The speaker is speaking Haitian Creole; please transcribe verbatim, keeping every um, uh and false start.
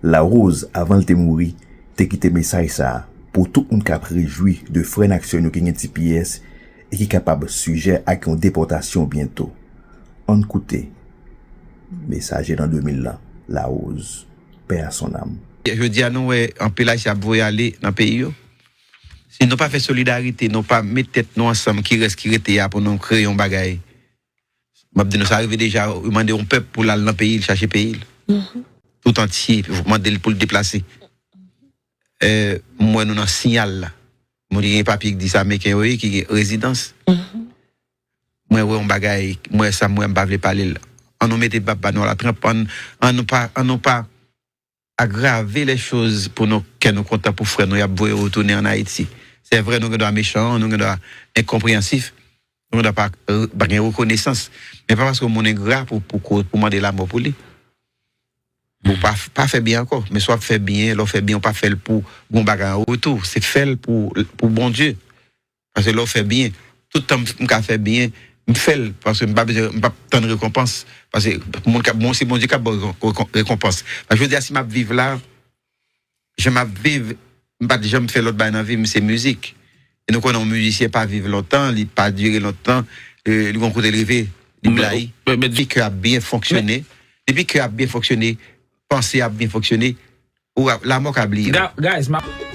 Larose, avan l te mouri, te kite mesaj sa a pou tout moun k ap rejwi de frè n ak sè nou ki gen T P S e ki kapab sijè ak yon depòtasyon byento. Ann koute mesaj nan de mil lan, Larose, paix à son âme. Jodi a, nou wè anpil Ayisyen ap voye ale nan peyi yo. Si nou pa fè solidarite, nou pa met tèt nou ansanm, ki rès ki rete a pou nou kreye yon bagay. M ap di nou, sa rive deja, yo mande yon pèp pou l al nan peyi l, chache peyi l. Tout antye, mande l pou l deplase. Eh, m wè nou nan siyal la. Moun ki gen papye ki di se Ameriken yo ye, ki gen rezidans. Mwen wè yon bagay, mwen wè sa, mwen m pa vle pale l. An nou mete bab pa nou a la tranp, an, an nou pa, an nou pa agrave les choses pou nou, kè nou kontan pou frè nou y ap voye retounen an Ayiti. Se vre, nou gen dwa mechan, nou gen dwa enkonpreyansif, nou gen dwa pa, pa gen rekonesans. Men pa paske yon moun engra pou, pou, pou, pou mande lamò pou li. Ou pa, pa fè byen ankò. Men si w ap fè byen, lè w fè byen, ou pa fè l pou gon bagay an retou. Se fè l pou, pou Bondye. Paske lè w fè byen, tout tan m ka fè byen, m fè l. Paske m pa bezwen, m p ap tann rekonpans. Paske moun k ap, bon, se Bondye k ap ba w rekon-, rekon-, rekonpans. Paske jodi a, si m ap viv la, jan m ap viv, m pa t janm fè lòt bagay nan vi m, se mizik. E nou konnen yon mizisyen pa viv lontan, li pa dire lontan, eh, li gon kote l rive, li blayi. Depi kè ap byen fonksyone, depi kè ap byen fonksyone, panse ap byen fonksyone, ou ap, lamò ka bliye w. Guys, m ap